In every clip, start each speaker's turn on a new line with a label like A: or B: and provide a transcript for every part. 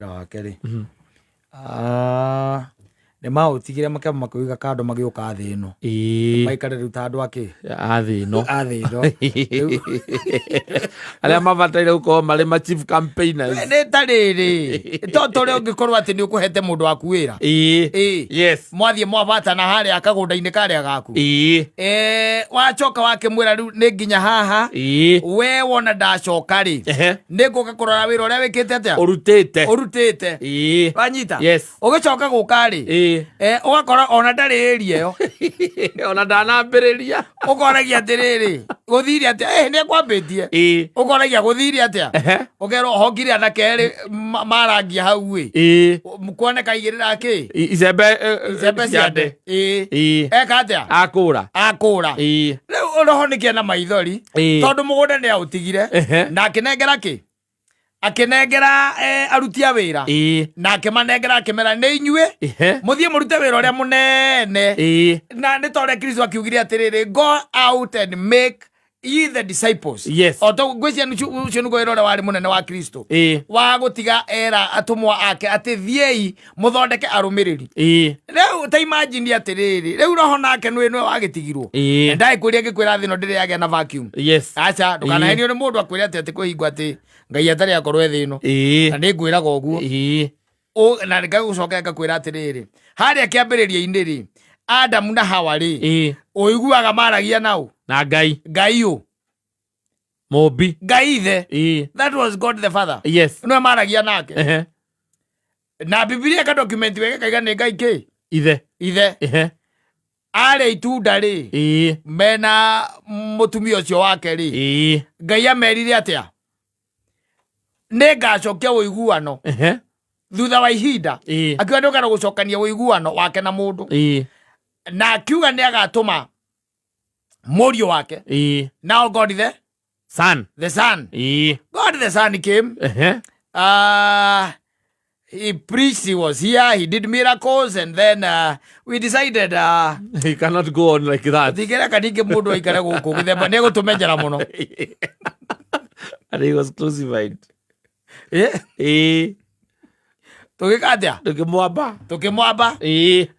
A: Wake rĩ, ah, nĩ maũtigire makĩamba makĩũiga kando magĩũka thĩ ĩno. Maikare rĩu ta andũ akĩ
B: a thĩ ĩno.
A: A thĩ ĩno.
B: Arĩa mabataire gũkorwo marĩ ma chief campaigners.
A: Nĩ ta rĩrĩ, to tũrĩa ũngĩkorwo atĩ nĩ ũkũhete mũndũ waku wĩra.
B: Yes.
A: Mwathiĩ mwabatana harĩa kagũnda-inĩ karĩa gaku. Wacoka wakĩmwĩra rĩu nĩ nginya haha. We wona ndacoka rĩ, nĩ ngũka kũrora wĩra ũrĩa wĩkĩte atĩa?
B: Ũrutĩte.
A: Ũrutĩte. Wanyita?
B: Yes.
A: Ũgĩcoka gũka rĩ, ũgakora ona ndarĩ area ĩyo.
B: Ona ndanambĩrĩria.
A: Ũkoragia atĩrĩrĩ, gũthire atĩa? Nĩ ekwambĩtie. Ũkoragia gũthire atĩa? Ũkerwo hokire anake erĩ marangia hau ĩ. Kuoneka igĩrĩra kĩ?
B: Icembe
A: Icembe ciande. Eka atĩa?
B: Akũra.
A: Akũra. Rĩu roho nĩkĩe na maithori tondũ mũgũnda nĩ aũtigire na akĩnengera kĩ? Akĩnengera aruti a wĩra. Na akĩmanengera akĩmera nĩ inyuĩ mũthiĩ mũrute wĩra ũrĩa mũnene. Na nĩ ta ũrĩa Kristo akiugire atĩrĩrĩ, go out and make ye the disciples.
B: Yes.
A: O ta ngwĩciria ũcio nĩguo wĩra ũrĩa warĩ mũnene wa Kristo. Wa gũtiga era atũmwo ake atĩ thiĩi mũthondeke arũmĩrĩri. Rĩu ta imagine atĩrĩrĩ, rĩu roho nake nĩwe wagĩtigirwo. Ndaĩkwĩria ngĩkwĩra thĩ ĩno ndĩrĩ yagĩa na vacuum.
B: Yes.
A: Aca, ndũkanahenio nĩ mũndũ akwĩre atĩ kwĩhingwo atĩ Ngai atarĩ akorwo e thĩ ĩno. Na nĩ ngwĩraga ũguo. Na ngagũcokera ngakwĩra atĩrĩrĩ, harĩa kĩambĩrĩria-inĩ rĩ, Adamu na Hawa rĩ, ũiguaga maragia nao?
B: Na Ngai.
A: Ngai ũ?
B: Mũmbi.
A: Ngai ithe. That was God the Father.
B: Yes.
A: Nĩwe maragia nake. Na Bibilia ĩka document wega ĩkaiga nĩ Ngai kĩ?
B: Ithe.
A: Ithe. Arĩa itunda rĩ, mena mũtumia ũcio wake rĩ, Ngai amerire atĩa? Nĩ ngacokia ũiguano thutha wa ihinda. Akiuga nĩ ũkenda gũcokania ũiguano wake na mũndũ. Na akiuga nĩ agatũma mũriũ wake. Now God the
B: Son.
A: The Son. God the Son came. He preached, he was here, he did miracles, and then we decided
B: he cannot go on like that.
A: Tigera ningĩ mũndũ aikare gũkũ gĩthemba nĩ egũtũmenjera mũno.
B: And he was crucified.
A: Tũgĩka atĩa?
B: Tũkĩmwamba.
A: Tũkĩmwamba.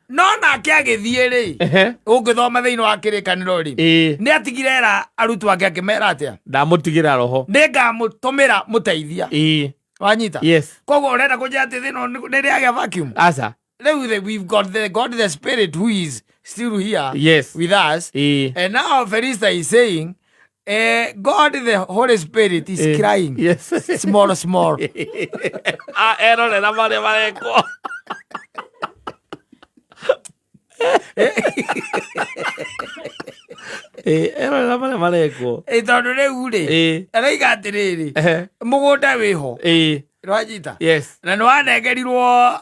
A: No nake agĩthiĩ rĩ, ũngĩthoma thĩinĩ wa kĩrĩkanĩro rĩ, nĩ atigire era arutwo ake akĩmera atĩa?
B: Ndamũtigĩra roho.
A: Nĩ ngamũtũmĩra mũteithia. Wanyita?
B: Yes.
A: Koguo ũrenda kũnjĩra atĩ thĩ ĩno nĩ ĩrĩagĩa vacuum?
B: Aca.
A: Rĩu we've got the God the Spirit who is still here
B: Yes.
A: with us. And now Felista is saying, God the Holy Spirit is crying.
B: Yes.
A: Small, small.
B: Ah, erorera marĩa marekwo. Erorera marĩa marekwo.
A: Tondũ rĩu rĩ, araiga atĩrĩrĩ, mũgũnda wĩho. Rwanyita?
B: Yes.
A: Na nĩ wanengerirwo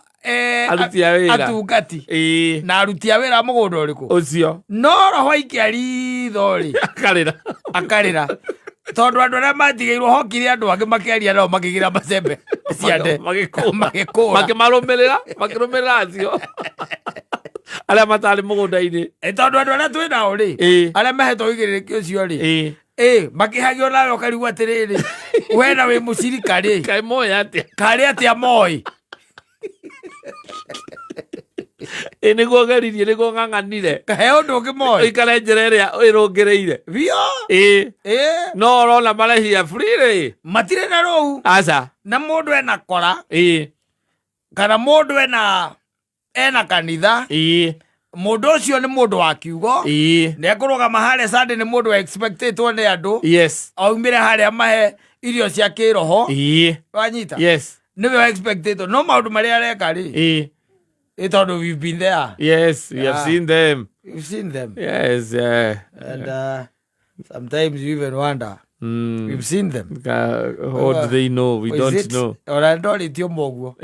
B: Aruti a wĩra.
A: Atungati. Na aruti a wĩra a mũgũnda ũrĩkũ?
B: Ũcio.
A: No roho aikia ritho rĩ,
B: Akarĩra.
A: Akarĩra. Tondũ andũ arĩa matigĩirwo hokire andũ angĩ makĩaria nao makĩgĩra macembe ciande.
B: Magĩkũra.
A: Magĩkũra.
B: Makĩmarũmĩrĩra, makĩrũmĩrĩra acio arĩa matarĩ mũgũnda-inĩ.
A: Tondũ andũ arĩa twĩ nao rĩ, arĩa mehetwo ũigĩrĩrĩki ũcio rĩ, makĩhagio nawe ũkarigwo atĩrĩrĩ, we na wĩ mũcirika rĩ,
B: Kaĩ moĩ atĩa?
A: Karĩ atĩa moĩ?
B: Nĩguo ngeririe, nĩguo ng'ang'anire.
A: Kahe ũndũ ũngĩ moĩ?
B: Ũikare njĩra ĩrĩa ĩrũngĩrĩire.
A: Biũ.
B: No ũrona marehia free rĩ.
A: Matirĩ na rũu.
B: Aca.
A: Na mũndũ ena kora. Kana mũndũ ena kanitha. Mũndũ ũcio nĩ mũndũ wa kiugo. Nĩ ekũrũgama harĩa Sunday, nĩ mũndũ expectĩtwo nĩ andũ.
B: Yes.
A: Aumĩre harĩa mahe irio cia kĩroho. Wanyita?
B: Yes.
A: Nĩwe expectĩtwo, no maũndũ marĩa areka rĩ, ĩ tondũ we've been there.
B: Yes, we have seen them.
A: We've seen them.
B: Yes, yeah.
A: And sometimes you even wonder. We've seen them.
B: What do they know? We
A: Is
B: don't
A: it?
B: know.
A: Ona ndorĩtio moguo.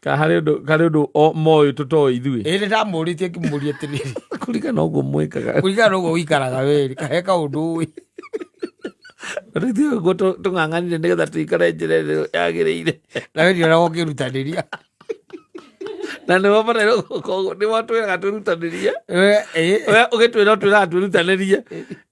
B: Ka harĩ ũndũ moĩ tũtoĩ ithuĩ.
A: Ĩ nĩ ndamũrĩtie ngĩmũria atĩrĩrĩ.
B: Kũringana ũguo mwĩkaga.
A: Kũringana na ũguo ũikaraga wĩrĩ, kahe kaũndũ ũĩ.
B: Rĩu ithuĩ ũguo tũng'ang'anire nĩgetha tũikare njĩra ĩrĩa yagĩrĩire.
A: Na we ndionaga ũkĩrutanĩria.
B: Na nĩwe bataire gũkorwo nĩwe twĩraga twĩrutanĩrie.
A: Ĩ.
B: We ũgĩtwĩra ũtwĩraga twĩrutanĩrie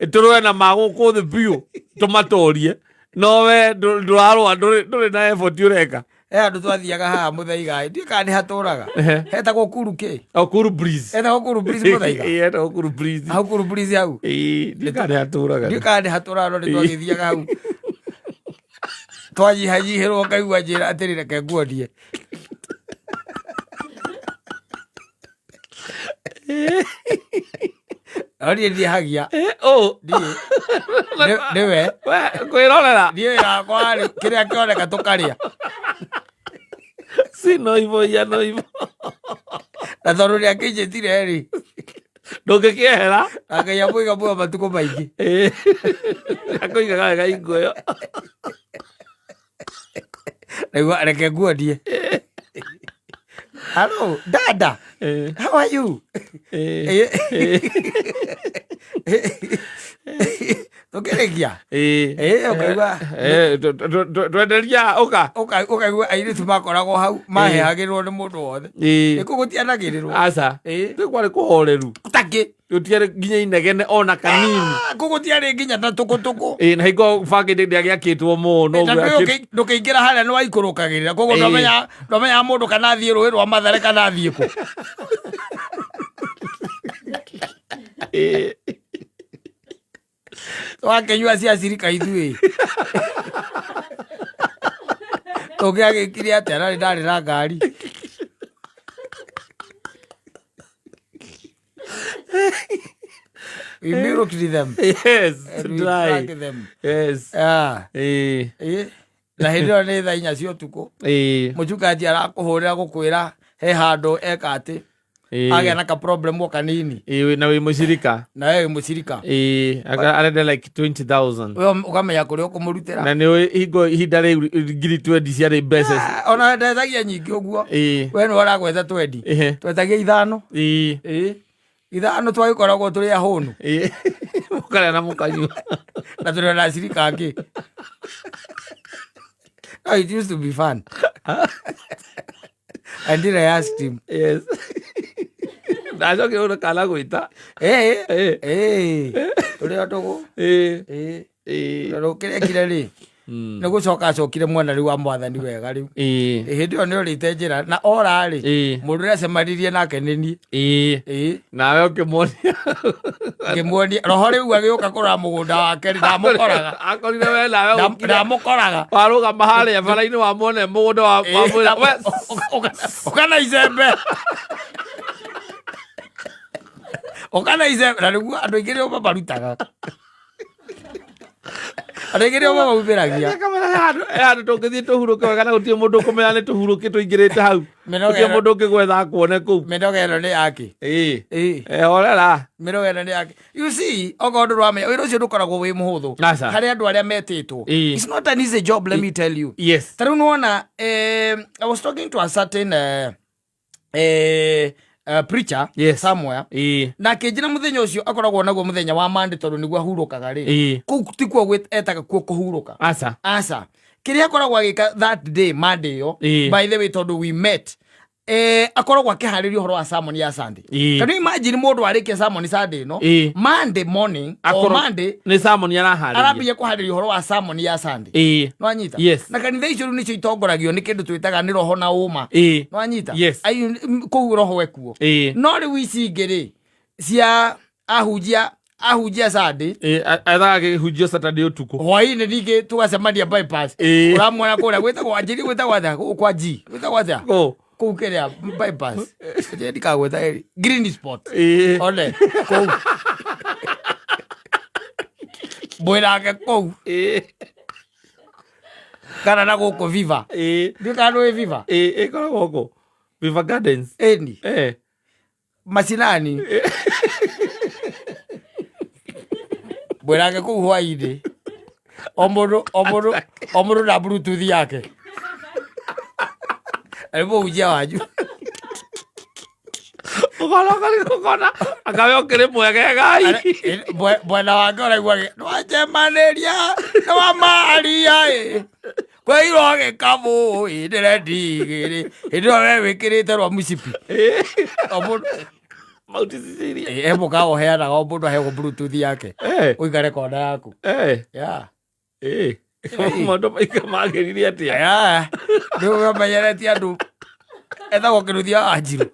B: tũrũe na ma gũkũ thĩ biũ tũmatorie, no we ndũrarũa, ndũrĩ na effort ũreka.
A: He handũ twathiaga haha Mũthaiga, ndiũĩ kana nĩ hatũraga.
B: Ehe.
A: Hetagwo Kuru kĩ?
B: O Kuru Breeze.
A: Hetagwo Kuru Breeze Mũthaiga.
B: Ĩĩ, hetagwo Kuru Breeze.
A: Hau Kuru Breeze hau.
B: Ĩĩ, ndiũĩ kana nĩ hatũraga.
A: Ndiũĩ kana nĩ hatũraga no nĩ twagĩthiaga hau. Twanyihanyihĩrwo ngaigua njĩra atĩrĩ reke nguonie. No niĩ ndihagia.
B: Eh, oh.
A: Ndiĩ. Nĩwe.
B: We, kwĩrorera.
A: Niĩ wĩra wakwa rĩ, kĩrĩa kĩoneka tũkarĩa.
B: Si no ivo ya no ivo.
A: Na tondũ nĩ akĩnjĩtire rĩ,
B: Ndũngĩkĩehera.
A: na Ngai amũiga muoyo matukũ maingĩ.
B: Ĩĩ. Akũigaga wega hingo ĩyo.
A: Naigua reke nguonie. Hello, dada.
B: Ĩĩ.
A: How are you?
B: Ĩĩ.
A: Tũkĩrĩkia.
B: Ĩĩ.
A: Ĩĩ, ũkaigua.
B: Eh, twenderia ũka.
A: Ũkaigua airĩtu makoragwo hau mahehagĩrwo nĩ mũndũ wothe.
B: Ĩĩ.
A: Nĩ kũ gũtianagĩrĩrwo.
B: Aca.
A: Ĩĩ.
B: Nĩ kwarĩ kũhoreru.
A: Takĩ.
B: Gũtiarĩ nginya inegene ona kanini.
A: Ah, kũ gũtiarĩ nginya na tũkũtũkũ.
B: Ĩĩ, na hingo bangĩ ndĩagĩakĩtwo mũno.
A: Na
B: ũguo yakĩtwo-
A: ndũkĩingĩra harĩa nĩ waikũrũkagĩrĩra koguo
B: Ĩĩ.
A: ndwamenyaga mũndũ kana athiĩ rũĩ rwa Mathare kana athiĩ kũ.
B: Ĩĩ.
A: Twakĩnyua cia cirika ithuĩ. Tũngĩagĩkire atĩa na nĩ ndarĩ na ngari. We milked them
B: Yes,
A: and we
B: dry.
A: drank them.
B: Yes.
A: Ah,
B: Ĩĩ.
A: ĩĩ. Na hĩndĩ ĩyo nĩ thaa 4 cia ũtukũ.
B: Ĩĩ.
A: Mũchungaji arakũhũrĩra gũkwĩra he handũ eka atĩ
B: Ĩĩ.
A: agĩa na ka problem o kanini
B: Ĩĩ, na wĩ mũcirika.
A: na we wĩ mũcirika.
B: Ĩĩ, arenda like 20,000.
A: We ũkamenya kũrĩa ũkũmũrutĩra.
B: Na nĩ ũĩ hingo ihinda rĩu ngiri twendi ciarĩ mbeca.
A: Ah, ona ndethagia nyingĩ ũguo.
B: Ĩĩ.
A: We nĩwe ũragweta twendi.
B: Ĩhĩ.
A: Twetagia 5.
B: Ĩĩ.
A: Ĩĩ. 5 twagĩkoragwo tũrĩ ahũnu.
B: Ĩĩ. Mũkarĩa na mũkanyua.
A: Na tũrĩ ona acirika angĩ. No, it used to be fun. Until I asked him.
B: Yes. Ndacokire ũndũ kana gwĩta.
A: Ĩĩ.
B: Ĩĩ.
A: Ĩĩ. Tũrĩ o ndũgũ.
B: Ĩĩ.
A: Ĩĩ.
B: Ĩĩ.
A: Tondũ kĩrĩa ekire rĩ, nĩ gũcoka acokire mwena rĩu wa mwathani wega rĩu.
B: Ĩĩ.
A: Hĩndĩ ĩyo nĩ orĩte njĩra na ora rĩ,
B: Ĩĩ.
A: mũndũ ũrĩa acemanirie nake nĩ niĩ.
B: Ĩĩ.
A: Ĩĩ.
B: Nawe ũkĩmuonia.
A: Ngĩmuonia roho rĩu agĩũka kũrora mũgũnda wake rĩ, ndamũkoraga.
B: Akorire we nawe ũkire.
A: Ndamũkoraga.
B: Warũgama harĩa bara-inĩ wamwone mũgũnda wa wamwĩra, we
A: Ũka na icembe. Ũka na icembe. Na nĩguo andũ aingĩ nĩo mamarutaga. Andũ aingĩ nĩo mamaumĩragia.
B: Kamera he handũ tũngĩthiĩ tũhurũke wega na gũtirĩ mũndũ ũkũmenya nĩ tũhurũke tũingĩrĩte hau.
A: Mĩnoga
B: Gũtirĩ
A: ĩno-
B: mũndũ ũngĩgwetha akuone kũu.
A: Mĩnoga ĩno nĩ yake.
B: Ĩĩ.
A: Ĩĩ.
B: Eh, horera.
A: Mĩnoga ĩno nĩ yake. You see, okorwo ndũramenya wĩra ũcio ndũkoragwo wĩ mũhũthũ
B: Aca.
A: harĩ andũ arĩa metĩtwo.
B: Ĩĩ.
A: It's not an easy job, let me tell you.
B: Yes.
A: Ta rĩu nĩwona, I was talking to a certain preacher
B: Yes.
A: somewhere
B: Ĩĩ.
A: na akĩnjĩra mũthenya ũcio akoragwo naguo mũthenya wa Monday tondũ nĩguo ahurũkaga rĩ.
B: Ĩĩ.
A: Kũu tikuo etaga kuo kũhurũka.
B: Aca.
A: Aca. Kĩrĩa akoragwo agĩka that day Monday ĩyo,
B: Ĩĩ.
A: by the way tondũ we met, akoragwo akĩharĩria ũhoro wa sermon ya Sunday.
B: Ĩĩ.
A: Can you imagine mũndũ arĩkia sermon Sunday ĩno,
B: Ĩĩ.
A: Monday morning, o
B: Akorwo-
A: Monday
B: Nĩ sermon araharĩria.
A: arambia kũharĩria ũhoro wa sermon ya Sunday.
B: Ĩĩ.
A: Nwanyita?
B: Yes.
A: Na kanitha icio rĩu nĩcio itongoragio nĩ kĩndũ twĩtaga nĩ roho na ũma.
B: Ĩĩ.
A: Nwanyita?
B: Yes.
A: Ai, kũu roho ekuo.
B: Ĩĩ.
A: No rĩu ici ingĩ rĩ, cia ahunjia Sunday,
B: Ĩĩ, ethaga kĩhunjio Saturday ũtukũ.
A: hwaĩ-inĩ ningĩ tũgacemania bypass.
B: Ĩĩ.
A: Ũramuona kũrĩa gwĩtagwo anjĩri gwĩtagwo atĩa gũkũ kwa G. Gwĩtagwo atĩa?
B: Kũ?
A: Kũu kĩrĩa bypass. Njĩri ndikagweta ĩrĩ. Green spot.
B: Ĩĩ.
A: One kũu. Mwĩrage kũu.
B: Ĩĩ.
A: Kana na gũkũ Viva.
B: Ĩĩ.
A: Ndiũĩ kana nĩũĩ Viva?
B: Ĩĩ, ĩkoragwo kũ? Viva Gardens.
A: Ĩni.
B: Eh.
A: Macinani. Mwĩrage kũu hwaĩ-inĩ. O mũndũ na bluetooth yake. Arĩ mũhunjia wanyu.
B: Ũkona ũkona akawe ũkĩrĩ mwegegai.
A: Mwena wake ũraigua nĩwanjemanĩria nĩ wa Maria ĩ. Kwĩirwo gĩkabũ ĩ ndĩrendigĩrĩ. Hĩndĩ ĩyo we wĩkĩrĩte rwa mũcibi. O mũndũ
B: Mauti Cecilia.
A: He mũkawa ũheanaga o mũndũ aheagwo bluetooth yake.
B: Eh.
A: Ũikare kona yaku.
B: Eh.
A: Yeah.
B: Eh. Maũndũ maingĩ magĩrire atĩa?
A: Aya, nĩ ũmenyeretie andũ etagwo kĩnuthia wa njirũ.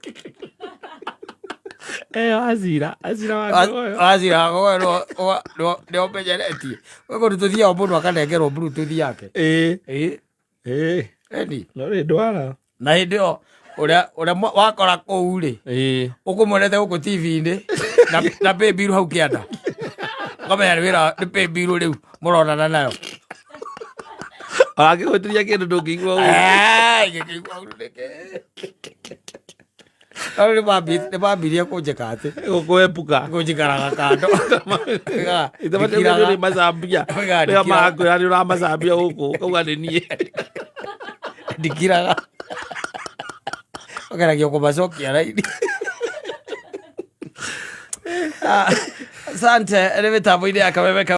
B: Eyo acira, acira wa Ngogoyo.
A: Wacira wagoyo nĩ ũmenyeretie gwĩ kũndũ tũthiaga mũndũ akanengerwo bluetooth yake.
B: Ĩĩ,
A: Ĩĩ,
B: ĩĩ,
A: ĩni
B: no rĩ ndwara.
A: Na hĩndĩ ĩyo ũrĩa ũrĩa wakora kũu rĩ,
B: Ĩĩ.
A: ũkũmonete gũkũ TV-inĩ na pay bill hau kĩanda, ũkamenya nĩ wĩra, nĩ pay bill rĩu mũronana nayo.
B: Angĩgwĩtĩria kĩndũ ndũngĩigua ũru.
A: Eh, ingĩkĩigua ũru nĩkĩ? No rĩu nĩ mambirie kũnjĩka atĩ
B: Gũkwepuka.
A: Kũnjikaraga kando.
B: Ithe nĩ macambia.
A: Oigaga
B: Rĩrĩa
A: ndikiraga.
B: marakwĩra nĩ ũramacambia gũkũ, ũkauga nĩ niĩ.
A: Ndikiraga, ũgeragia kũmacokia raini. Ah, asante. Nĩ mĩtambo-inĩ ya Kameme.